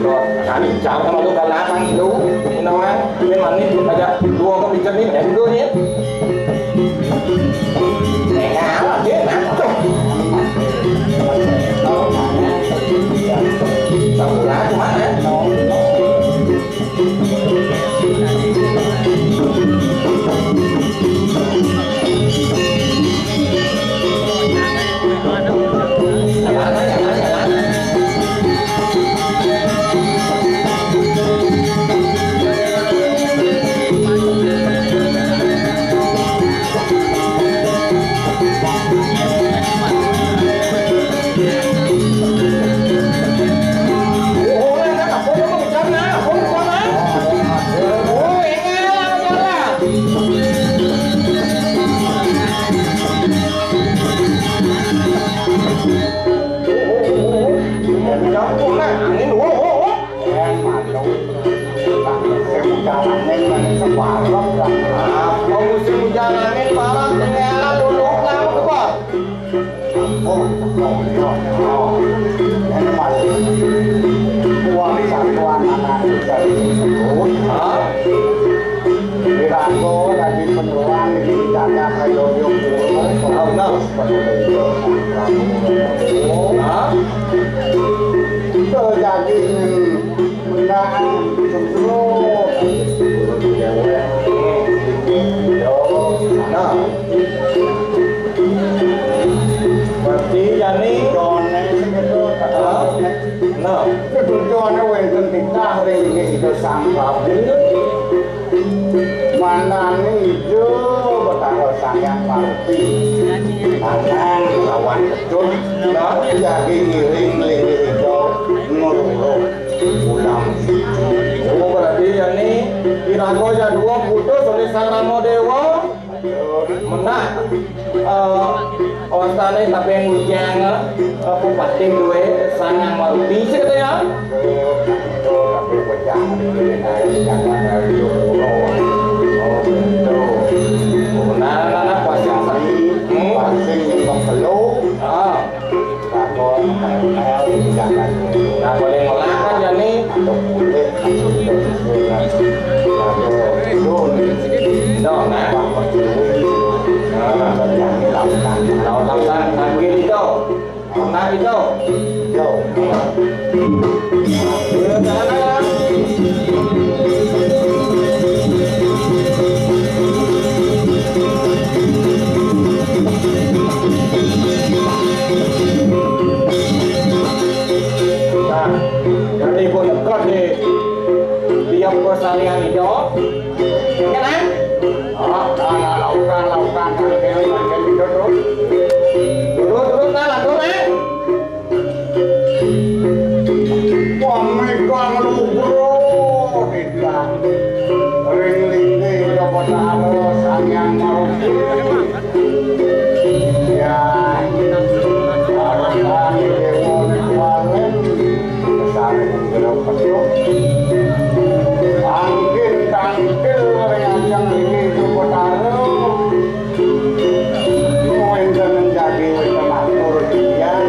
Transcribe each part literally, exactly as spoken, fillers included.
Kami jam sama lu kalah sang itu, ini orang, ini manis aja dua kali jadi, ya dulu ni. Nah, dia nak tu. Saudara tu mana? Apa musim hujan angin panas, jendela luluk, lampu kebor. Oh, oh, oh, oh. Ini malu. Uang satuan anak kita disebut. Hah? Dirago dadi penyeruan iki dadi kaya yo. Tahu, tahu. Hah? Itu jadi menang justru. Nah. Berarti yani Jone sing itu. Hah? Nah. Itu Jone wonten titah ring itu sang Prabu. Mandane ijo Betara Sang Hyang Parti. Tangan lawan kecut, nah, jagi ngiring linggih ijo ngluruk ulam. Oh, berarti yani Iraga Jadwa putus oleh Sang Rama Dewa. Menah, eh, wastane tapi ngujang, eh, bupati duwe sangang maruti sik kata ya. Nah, nah, nah, pas yang satu. Hmm. Ah. Nah, boleh ngelakan ya nih. Dong, nah. Nah, lawan lawan, nah, gitu. Nah, gitu. Yo. Nah, jadi pun dekat di tiap persalian itu, kan? Ah, nah, nah, lakukan, lakukan, kan, kan, kan, gitu, tuh. Terus, terus, nah, langsung, nah. Wah, mega ngelubro, tidak. Ring lingge, ya, pada harus, hanya maruti. Ya, harapan dewa ning balen, besare jero petuk. Angkin tangkil rianjang iki Juputara. Wenten jagi wenten atur dia.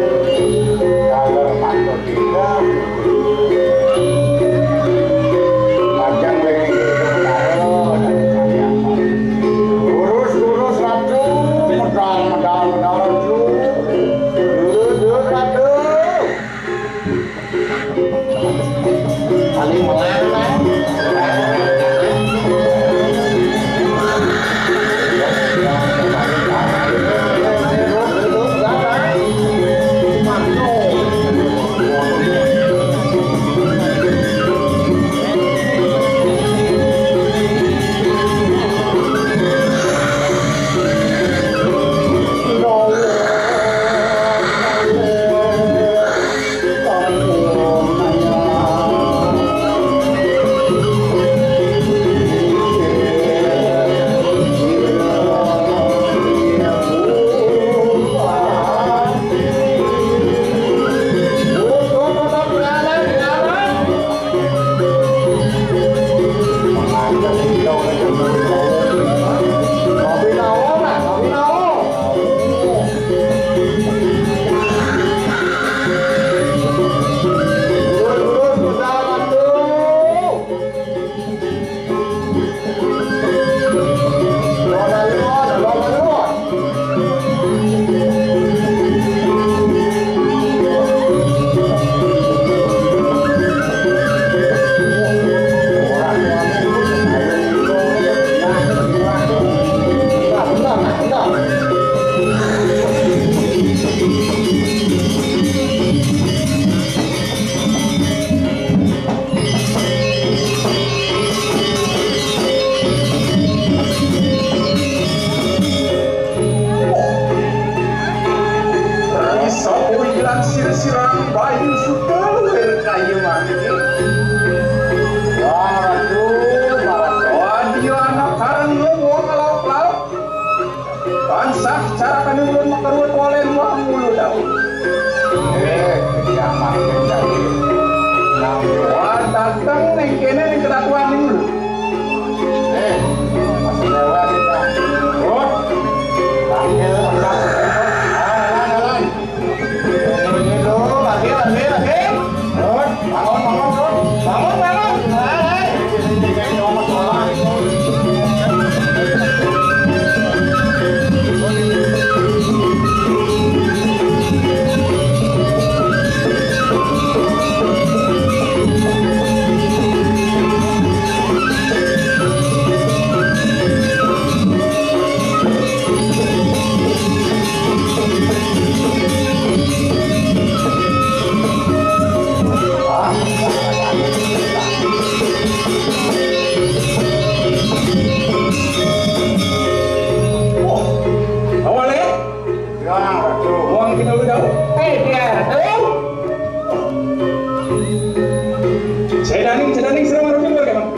Kéné ning kedatuan ning lu. Eh, masih lewat kita. Terus, panggil, pecat, jalan, jalan. Ini dulu, lagi, lagi, lagi. Terus, bangun, bangun, terus. Bangun, bangun. Hai, hai. Wah, awal ya? Wong kita udah tahu. Eh, dia tahu. Saya daning, saya daning, saya baru dengar, Bang.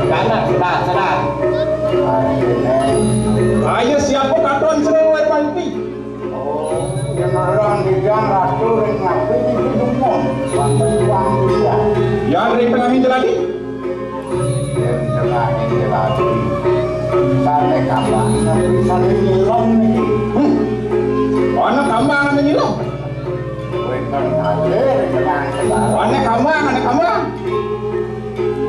Sana, sana, sana. Ayo, siapa katon, saya luar panti. Oh, yang orang bilang ratu ring ngaku itu dumun. Waktu uang dia. Yang ring tengah ini lagi? Yang tengah ini lagi. Sana kapan, tapi sana nyelam nih. Hmm. Mana kambang ada nyelam? Wénten kalih ring tengah segara. Ané kambang, ané kambang.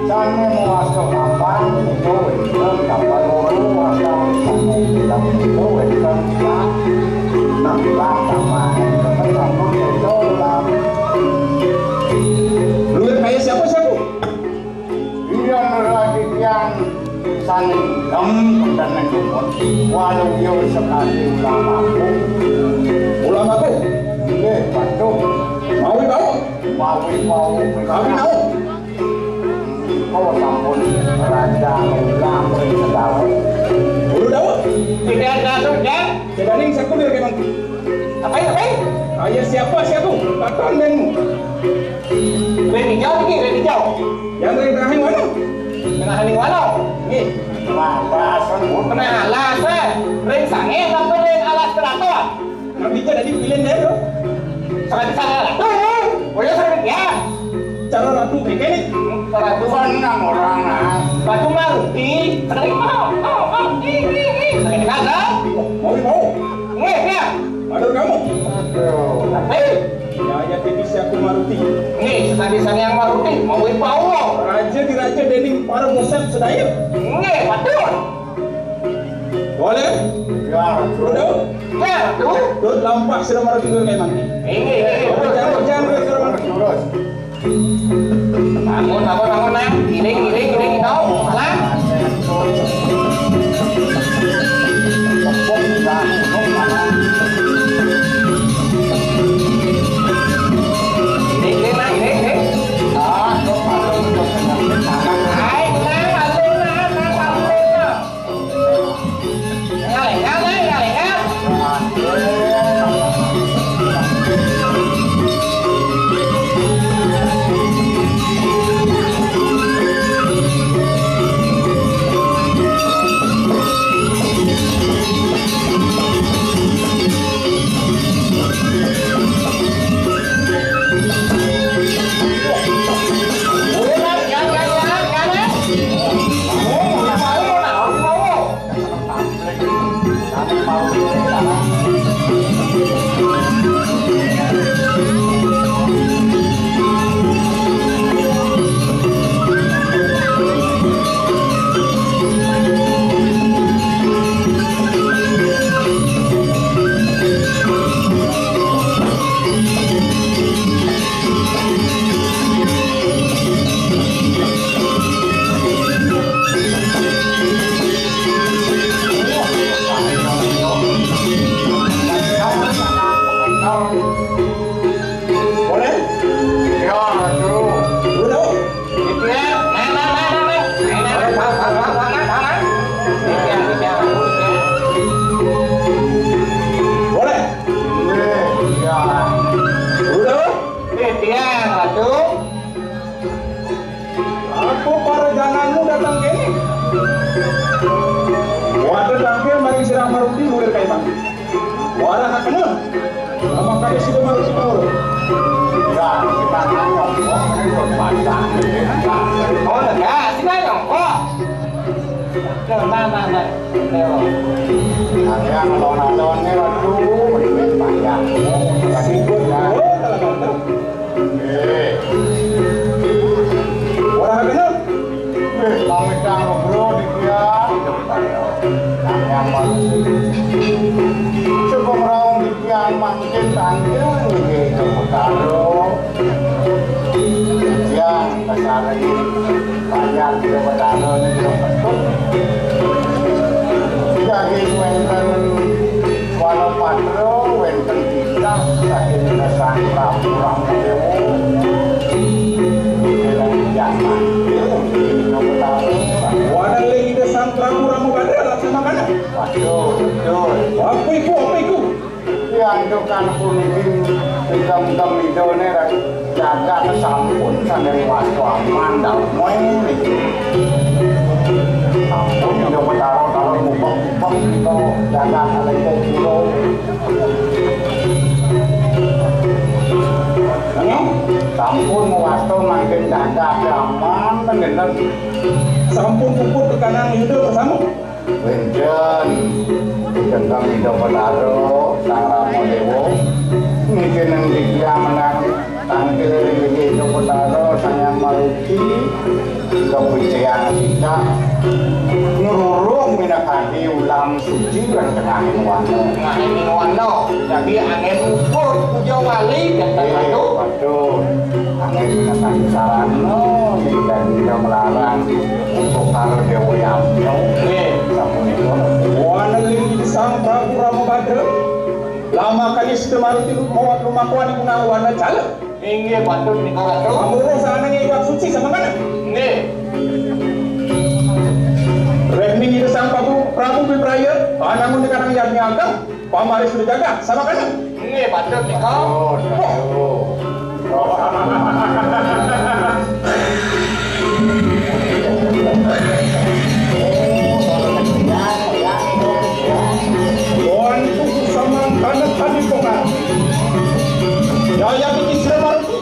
Sané mawasta kambang, nika wénten kambang loro, wasta sané bilang nika wénten sak. Nembang kambang, wénten sampun béda ulam. Luwih kaya siapa, siapa? Yen ora titiang sané ngem kenten ing dumun, waluya sekali ulamaku. Ulamaku? Nggih, Bathung. Mawi bau? Mawi bau. Mawi bau? Kula sampun rancang ulam ring sekawan. Kulo dawuh. Tidak ada sudah. Jaganing sekulir kemang. Apa ya, apa ya? Ayo siapa, siapa? Katon denmu. Ring hijau iki, ring hijau. Yang ring tengahing mana? Tengahing mana? Nggih. Wah, langsung. Nah, alas, eh. Ring sangé apa ring alas keraton? Kami jadi pilih deh, bro. Sangat bisa ratu. Oh ya, sangat ya. Cara ratu kayak ini. Ratu kan enam orang, nah. Ratu Maruti. Sangat mau, mau, mau. Ih, ih, ih. Sangat kagak. Mau, mau. Nggih, ya. Aduh, kamu. Aduh. Tapi Yaya Titi Siaku Maruti. Nggih, sekali Sang Hyang Maruti, mawi paulo. Raja diraja dening para bosat sedaya. Nggih, betul. Boleh? Ya, betul. Betul? Ya, betul. Betul, lampak sira Maruti kuwi memang. Nggih, nggih, betul, betul. Jangan, jangan, jangan. Terus. Bangun, bangun, bangun, Nang. Giling, giling, giling, kita. Alah. Giling, giling, Nang, giling, giling. Hai, Nang, bangun, Nang, Nang, bangun, Nang. Boleh? Ya, aduh. Udah. Boleh. Udah. Titiang, Ratu. Apa para jananmu datang kene? Wadah tampil mari sirah maruti mulir kaimang. Warah hakena. Nama kaya sida maruti mulir. Ya, kita nanya, ini buat baca. Nah, nah, nah. Ayo. Kalian alon-alon nih, waduh, mending panjang. Kasih ikut, nah. Eh. Ora bener. Eh, pamit karo bro di dia. Tanya apa? Coba ngrawung di dia, makin tangkil, ini, coba karo. Yang besar ini. Banyak di Kota Lama ini belum betul. Jadi wénten Wala Patro, wénten titah saking Sang Prabu Ramadewa. Jaman di Kota Lama. Wonten ing Sang Prabu Ramadewa laksana mana? Waduh, betul. Apa iku, apa iku? Piantukan puniki, pitung-pitung idone ra jagat sampun sanding wastu aman damai niki. Sampun Ida Betara karo mubek-mubek nika jagat aleke kula. Sampun wastu mangkin jagat aman, panjenengan. Sampun puput kekanang Yuda bersama. Wénten, ingkang Ida Betara, Sang Rama Dewa, niki ngendika menang tangkil ring Ida Betara, Sang Hyang Maruti, kewijayan kita, ngrurung minakadi ulam suci lan tengahing wana. Tengahing wana, jadi angin ukur puja wali, dan waduh. Waduh, angin minakadi sarana, minakadi melarang. Untuk karo Dewa Yamya. Nggih. Sapunika. Waneling Sang Prabu Ramabadra. Lama kali Sita Maruti lu-, mawat lumakuan ibu nang wana jala. Inggih, patut nika, Ratu. Amuro sanane iwak suci sama mana? Nggih. Rehmi nira Sang Prabu, Prabu Bipraya, anamun dikarang yadnya agam. Pamari sudah jaga, sama kan? Nggih, patut nika. Oh, aduh. Wan tuku samang kanek tadi pokal. Yaya iki sira maruti.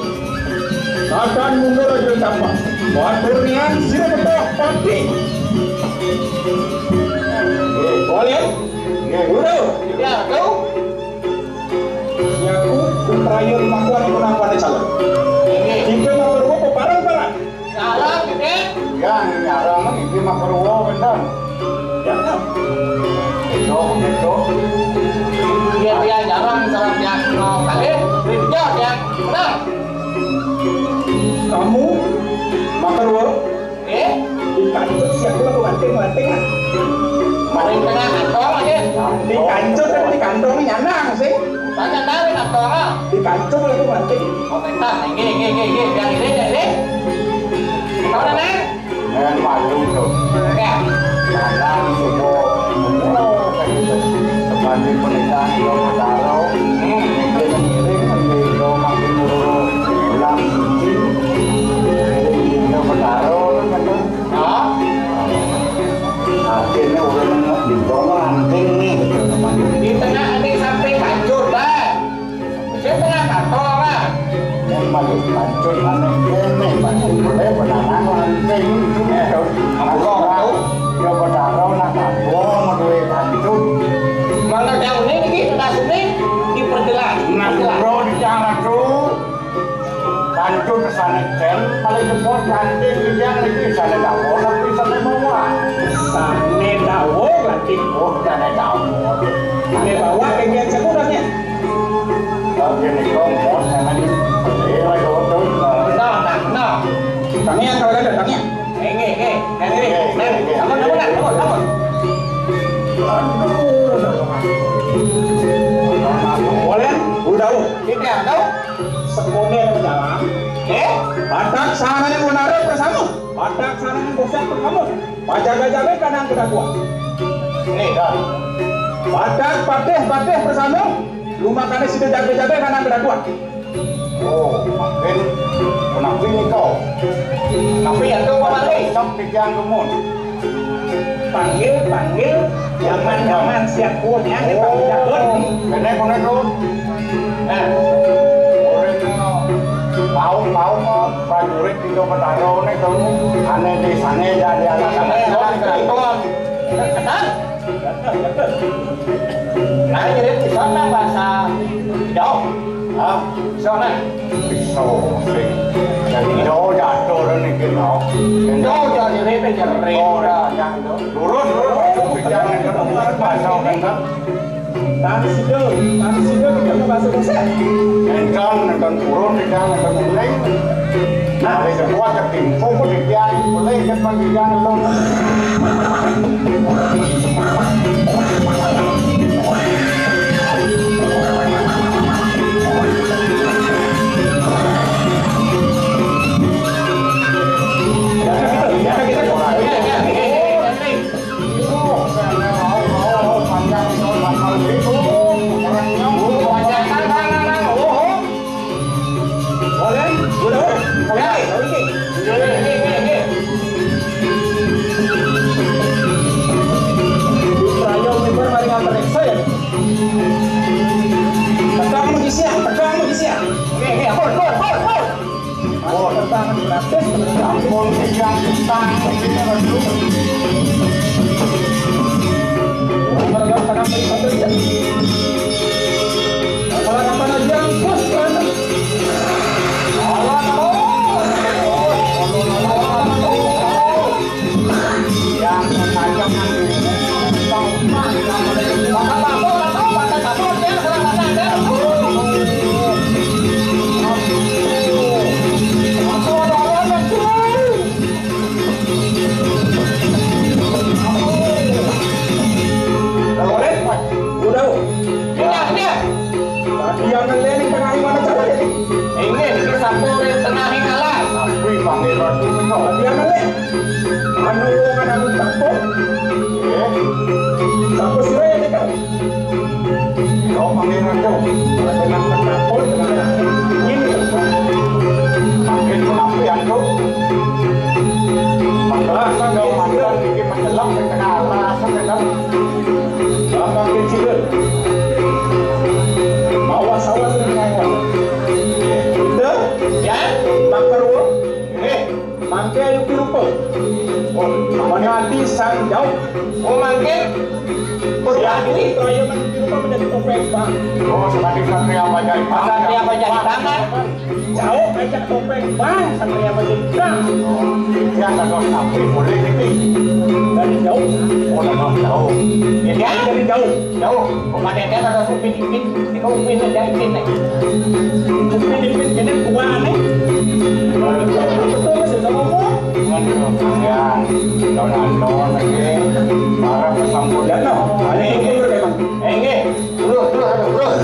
Akan mundur aja tampak. Watur nian sira betah pati. Boleh? Nggih, Guru. Ya, kau. Yaku, putraya lumakuan iku nang wane calon. Inggih. Jika makarwa peparang-parang. Salah, Gede. Ya, nyarang iki makarwa wénten. Ya, nah. Itu, itu. Iya, iya, nyarang, nyarang, ya. No, kali, kerja, ya. Benar. Kamu, makarwa, eh? Dikancut siap kula kuwanting-wanting, ah. Maring tengah kantong, nggih. Dikancut tapi di kantong nyanang sih. Tanya tahu kantong, ah. Dikancut lagi kuwanting. Oh, bentar. Nggih, nggih, nggih, nggih. Yang ini, yang ini. Tahu, Neng? Neng malu tuh. Ya. Nyanang subuh. Oh, kayak gitu. Tebani pernikahan, lo bertaruh. Hmm. Ngiring, ngiring, ngiring, lo makin nurut. Bulan suci. Ngiring, ngiring, lo bertaruh, lo makin Hah? Akhirnya orang di bawah ranting nih, gitu, teman. Di tengah ini sampai hancur, Pak. Saya tengah kantor, Pak. Yang malu hancur, aneh, aneh, Pak. Boleh penanam ranting, gitu. Aku kok tahu. Ya, bertaruh, nak, aku mau duit hancur. Malah jauh ini, kita sudah diperjelas. Nah, diperjelas. Bro, di jalan tuh. Kancut sane cen, paling jebot kanthi tiyang niki sane dawuh, tapi sane mawa. Sane dawuh, berarti. Oh, sane dawuh. Sane bawa, kengken sekurangnya. Oke, nih, kong, bos, emang ini. Eh, lagi betul. Nah, nah, nah. Tangian kalau ada, tangian. Nggih, nggih, nggih. Nggih, nggih, nggih. Sampun, sampun, sampun, sampun. Aduh, boleh? Udah, Bu. Tidak, tahu? Sekolah yang dalam. Eh? Batak sarane menara bersama. Batak sarane bosat bersama. Pajaga-jaga kanang kedua. Ini, dah. Batak patih-patih bersama. Lumakane sida jaga-jaga kanang kedua. Oh, mangkin punapi nika. Tapi ya tuh, Pak Malik. Tetep titiang dumun. Panggil, panggil, zaman-zaman siap punya, kita tidak. Oh, kene, kene, Dun. Nah. Urip ngono. Mau, mau, mau, prajurit Tiga Betara ne, Dun. Ane desane jadi anak. Ane anak keraton. Ketan. Nah, ngirit pisan nang bahasa Jawa. Hah? Soalnya. Bisa sih. Jadi jauh jatuh orang ini mau. Jauh jadi ribet, jadi ribet. Oh, ya, ya, itu. Lurus, lurus. Jangan itu bahasa orang kan. Tang sida, tang sida kita ke bahasa Indonesia. Encan, encan turun, encan, encan kuning. Nah, dari sebuah ketimpu, kok dikian, boleh, encan panggilan lu. Tegang mesti siap, tegang mesti siap. Oke, oke, ampun, ampun, ampun, ampun. Oh, ampun, yang utang ini, aduh. Mereka tangan beri satu, ya. Kalau dapat aja, bos, berantem. Udah, udah. Dia ngelih di tengah mana cara ini? Ini, ini satu di tengah ini lah. Wih, Pangeran. Dia ngelih. Anu, kan anu campur. Eh? Siapa sih yang dekat? Kau Pangeran tuh. Kalau dengan campur, dengan ini. Makin menapian tuh. Masalah kan kau mantan bikin menyelam di tengah alas, kan? Bapak kecil. Bawa sawah dengan nyawa. Udah? Ya? Makan ruang. Eh, mangke ayu pirupa. Oh, namanya hati sang jauh. Oh, mangke. Berarti saya menjadi rupa menjadi topeng, Bang. Oh, sebagai satria Panjaitan. Satria Panjaitan, kan? Jauh ngajak topeng, Bang, satria Panjaitan. Oh, dia kagak sampai boleh gitu. Dari jauh. Oh, dari jauh. Ya, dari jauh. Jauh. Kok pada dia kagak supin-ipin, di kau upin aja ipin, nih. Upin-ipin, jadi tua, nih. Betul, Mas, udah ngomong. Aduh, ya. Tahun-tahun lagi. Para pesampun. Ya, no. Ini, ini, ini. Eh, ini. Terus, terus, terus, terus.